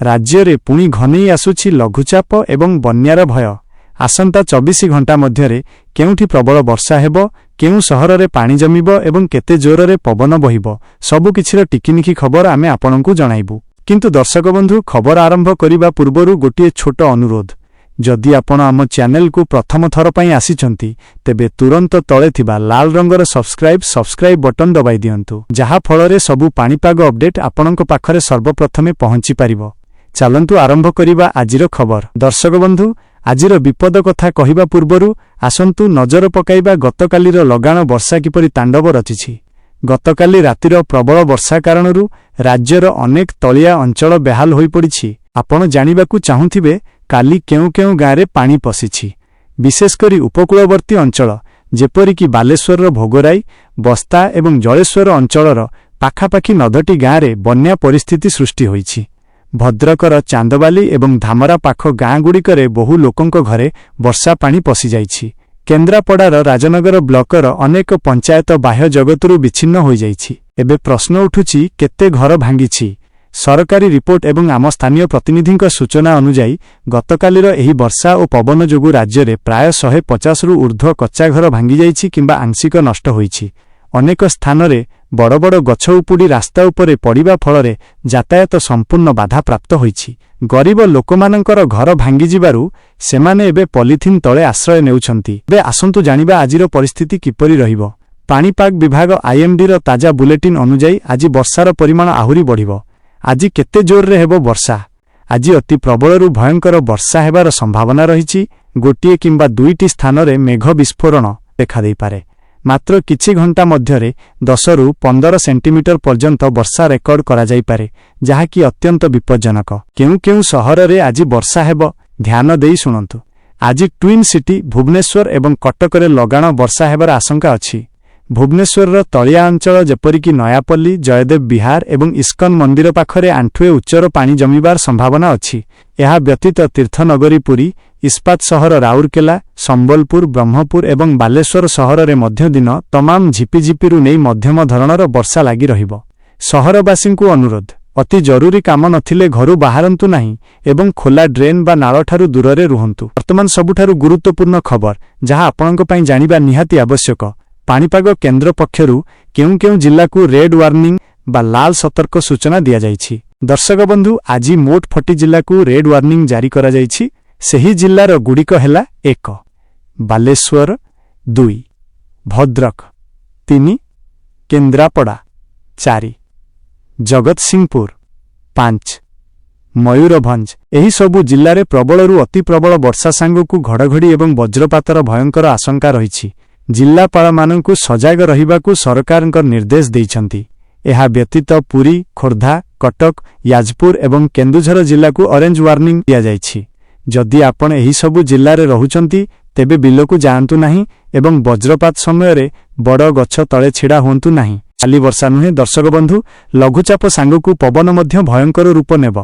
ରାଜ୍ୟରେ ପୁଣି ଘନେଇ ଆସୁଛି ଲଘୁଚାପ ଏବଂ ବନ୍ୟାର ଭୟ। ଆସନ୍ତା 24 ଘଣ୍ଟା ମଧ୍ୟରେ କେଉଁଠି ପ୍ରବଳ ବର୍ଷା ହେବ, କେଉଁ ସହରରେ ପାଣି ଜମିବ ଏବଂ କେତେ ଜୋରରେ ପବନ ବହିବ, ସବୁକିଛିର ଟିକିନିଖି ଖବର ଆମେ ଆପଣଙ୍କୁ ଜଣାଇବୁ। କିନ୍ତୁ ଦର୍ଶକ ବନ୍ଧୁ, ଖବର ଆରମ୍ଭ କରିବା ପୂର୍ବରୁ ଗୋଟିଏ ଛୋଟ ଅନୁରୋଧ। ଯଦି ଆପଣ ଆମ ଚ୍ୟାନେଲକୁ ପ୍ରଥମ ଥର ପାଇଁ ଆସିଛନ୍ତି, ତେବେ ତୁରନ୍ତ ତଳେ ଥିବା ଲାଲ ରଙ୍ଗର ସବସ୍କ୍ରାଇବ୍ ସବସ୍କ୍ରାଇବ୍ ବଟନ୍ ଦବାଇ ଦିଅନ୍ତୁ, ଯାହାଫଳରେ ସବୁ ପାଣିପାଗ ଅପଡେଟ୍ ଆପଣଙ୍କ ପାଖରେ ସର୍ବପ୍ରଥମେ ପହଞ୍ଚିପାରିବ। ଚାଲନ୍ତୁ ଆରମ୍ଭ କରିବା ଆଜିର ଖବର। ଦର୍ଶକ ବନ୍ଧୁ, ଆଜିର ବିପଦ କଥା କହିବା ପୂର୍ବରୁ ଆସନ୍ତୁ ନଜର ପକାଇବା ଗତକାଲିର ଲଗାଣ ବର୍ଷା କିପରି ତାଣ୍ଡବ ରଚିଛି। ଗତକାଲି ରାତିର ପ୍ରବଳ ବର୍ଷା କାରଣରୁ ରାଜ୍ୟର ଅନେକ ତଳିଆ ଅଞ୍ଚଳ ବେହାଲ ହୋଇପଡ଼ିଛି। ଆପଣ ଜାଣିବାକୁ ଚାହୁଁଥିବେ କାଲି କେଉଁ କେଉଁ ଗାଁରେ ପାଣି ପଶିଛି। ବିଶେଷ କରି ଉପକୂଳବର୍ତ୍ତୀ ଅଞ୍ଚଳ, ଯେପରିକି ବାଲେଶ୍ୱରର ଭୋଗରାଇ, ବସ୍ତା ଏବଂ ଜଳେଶ୍ୱର ଅଞ୍ଚଳର ପାଖାପାଖି 9ଟି ଗାଁରେ ବନ୍ୟା ପରିସ୍ଥିତି ସୃଷ୍ଟି ହୋଇଛି। ଭଦ୍ରକର ଚାନ୍ଦବାଲି ଏବଂ ଧାମରା ପାଖ ଗାଁଗୁଡ଼ିକରେ ବହୁ ଲୋକଙ୍କ ଘରେ ବର୍ଷା ପାଣି ପଶିଯାଇଛି। କେନ୍ଦ୍ରାପଡ଼ାର ରାଜନଗର ବ୍ଲକର ଅନେକ ପଞ୍ଚାୟତ ବାହ୍ୟ ଜଗତରୁ ବିଚ୍ଛିନ୍ନ ହୋଇଯାଇଛି। ଏବେ ପ୍ରଶ୍ନ ଉଠୁଛି, କେତେ ଘର ଭାଙ୍ଗିଛି? ସରକାରୀ ରିପୋର୍ଟ ଏବଂ ଆମ ସ୍ଥାନୀୟ ପ୍ରତିନିଧିଙ୍କ ସୂଚନା ଅନୁଯାୟୀ, ଗତକାଲିର ଏହି ବର୍ଷା ଓ ପବନ ଯୋଗୁଁ ରାଜ୍ୟରେ ପ୍ରାୟ 150ରୁ ଊର୍ଦ୍ଧ୍ୱ କଚ୍ଚା ଘର ଭାଙ୍ଗିଯାଇଛି କିମ୍ବା ଆଂଶିକ ନଷ୍ଟ ହୋଇଛି। ଅନେକ ସ୍ଥାନରେ ବଡ଼ ବଡ଼ ଗଛ ଉପୁଡ଼ି ରାସ୍ତା ଉପରେ ପଡ଼ିବା ଫଳରେ ଯାତାୟାତ ସମ୍ପୂର୍ଣ୍ଣ ବାଧାପ୍ରାପ୍ତ ହୋଇଛି। ଗରିବ ଲୋକମାନଙ୍କର ଘର ଭାଙ୍ଗିଯିବାରୁ ସେମାନେ ଏବେ ପଲିଥିନ୍ ତଳେ ଆଶ୍ରୟ ନେଉଛନ୍ତି। ଏବେ ଆସନ୍ତୁ ଜାଣିବା ଆଜିର ପରିସ୍ଥିତି କିପରି ରହିବ। ପାଣିପାଗ ବିଭାଗ ଆଇଏମ୍ଡିର ତାଜା ବୁଲେଟିନ୍ ଅନୁଯାୟୀ ଆଜି ବର୍ଷାର ପରିମାଣ ଆହୁରି ବଢ଼ିବ। ଆଜି କେତେ ଜୋରରେ ହେବ ବର୍ଷା? ଆଜି ଅତି ପ୍ରବଳରୁ ଭୟଙ୍କର ବର୍ଷା ହେବାର ସମ୍ଭାବନା ରହିଛି। ଗୋଟିଏ କିମ୍ବା ଦୁଇଟି ସ୍ଥାନରେ ମେଘ ବିସ୍ଫୋରଣ ଦେଖାଦେଇପାରେ। ମାତ୍ର କିଛି ଘଣ୍ଟା ମଧ୍ୟରେ 10ରୁ 15 ସେଣ୍ଟିମିଟର ପର୍ଯ୍ୟନ୍ତ ବର୍ଷା ରେକର୍ଡ କରାଯାଇପାରେ, ଯାହାକି ଅତ୍ୟନ୍ତ ବିପଜ୍ଜନକ। କେଉଁ କେଉଁ ସହରରେ ଆଜି ବର୍ଷା ହେବ, ଧ୍ୟାନ ଦେଇ ଶୁଣନ୍ତୁ। ଆଜି ଟ୍ୱିନ୍ ସିଟି ଭୁବନେଶ୍ୱର ଏବଂ କଟକରେ ଲଗାଣ ବର୍ଷା ହେବାର ଆଶଙ୍କା ଅଛି। ଭୁବନେଶ୍ୱରର ତଳିଆ ଅଞ୍ଚଳ, ଯେପରିକି ନୟାପଲ୍ଲୀ, ଜୟଦେବ ବିହାର ଏବଂ ଇସ୍କନ ମନ୍ଦିର ପାଖରେ ଆଣ୍ଠୁଏ ଉଚ୍ଚର ପାଣି ଜମିବାର ସମ୍ଭାବନା ଅଛି। ଏହା ବ୍ୟତୀତ ତୀର୍ଥନଗରୀ ପୁରୀ, ଇସ୍ପାତ ସହର ରାଉରକେଲା, ସମ୍ବଲପୁର, ବ୍ରହ୍ମପୁର ଏବଂ ବାଲେଶ୍ୱର ସହରରେ ମଧ୍ୟ ଦିନ ତମାମ ଝିପିଝିପିରୁ ନେଇ ମଧ୍ୟମ ଧରଣର ବର୍ଷା ଲାଗି ରହିବ। ସହରବାସୀଙ୍କୁ ଅନୁରୋଧ, ଅତି ଜରୁରୀ କାମ ନଥିଲେ ଘରୁ ବାହାରନ୍ତୁ ନାହିଁ ଏବଂ ଖୋଲା ଡ୍ରେନ୍ ବା ନାଳଠାରୁ ଦୂରରେ ରୁହନ୍ତୁ। ବର୍ତ୍ତମାନ ସବୁଠାରୁ ଗୁରୁତ୍ୱପୂର୍ଣ୍ଣ ଖବର, ଯାହା ଆପଣଙ୍କ ପାଇଁ ଜାଣିବା ନିହାତି ଆବଶ୍ୟକ। ପାଣିପାଗ କେନ୍ଦ୍ର ପକ୍ଷରୁ କେଉଁ କେଉଁ ଜିଲ୍ଲାକୁ ରେଡ୍ ୱାର୍ଣ୍ଣିଂ ବା ଲାଲ ସତର୍କ ସୂଚନା ଦିଆଯାଇଛି? ଦର୍ଶକ ବନ୍ଧୁ, ଆଜି ମୋଟ 40 ଜିଲ୍ଲାକୁ ରେଡ୍ ୱାର୍ଣ୍ଣିଂ ଜାରି କରାଯାଇଛି। ସେହି ଜିଲ୍ଲାର ଗୁଡ଼ିକ ହେଲା: 1, ବାଲେଶ୍ୱର, 2, ଭଦ୍ରକ, 3, କେନ୍ଦ୍ରାପଡ଼ା, 4, ଜଗତସିଂହପୁର, 5, ମୟୂରଭଞ୍ଜ। ଏହିସବୁ ଜିଲ୍ଲାରେ ପ୍ରବଳରୁ ଅତି ପ୍ରବଳ ବର୍ଷା ସାଙ୍ଗକୁ ଘଡ଼ଘଡ଼ି ଏବଂ ବଜ୍ରପାତର ଭୟଙ୍କର ଆଶଙ୍କା ରହିଛି। ଜିଲ୍ଲାପାଳମାନଙ୍କୁ ସଜାଗ ରହିବାକୁ ସରକାରଙ୍କ ନିର୍ଦ୍ଦେଶ ଦେଇଛନ୍ତି। ଏହା ବ୍ୟତୀତ ପୁରୀ, ଖୋର୍ଦ୍ଧା, କଟକ, ଯାଜପୁର ଏବଂ କେନ୍ଦୁଝର ଜିଲ୍ଲାକୁ ଅରେଞ୍ଜ ୱାର୍ଣ୍ଣିଂ ଦିଆଯାଇଛି। ଯଦି ଆପଣ ଏହିସବୁ ଜିଲ୍ଲାରେ ରହୁଛନ୍ତି, ତେବେ ବିଲକୁ ଯାଆନ୍ତୁ ନାହିଁ ଏବଂ ବଜ୍ରପାତ ସମୟରେ ବଡ଼ ଗଛ ତଳେ ଛିଡ଼ା ହୁଅନ୍ତୁ ନାହିଁ। ଖାଲି ବର୍ଷା ନୁହେଁ ଦର୍ଶକ ବନ୍ଧୁ, ଲଘୁଚାପ ସାଙ୍ଗକୁ ପବନ ମଧ୍ୟ ଭୟଙ୍କର ରୂପ ନେବ।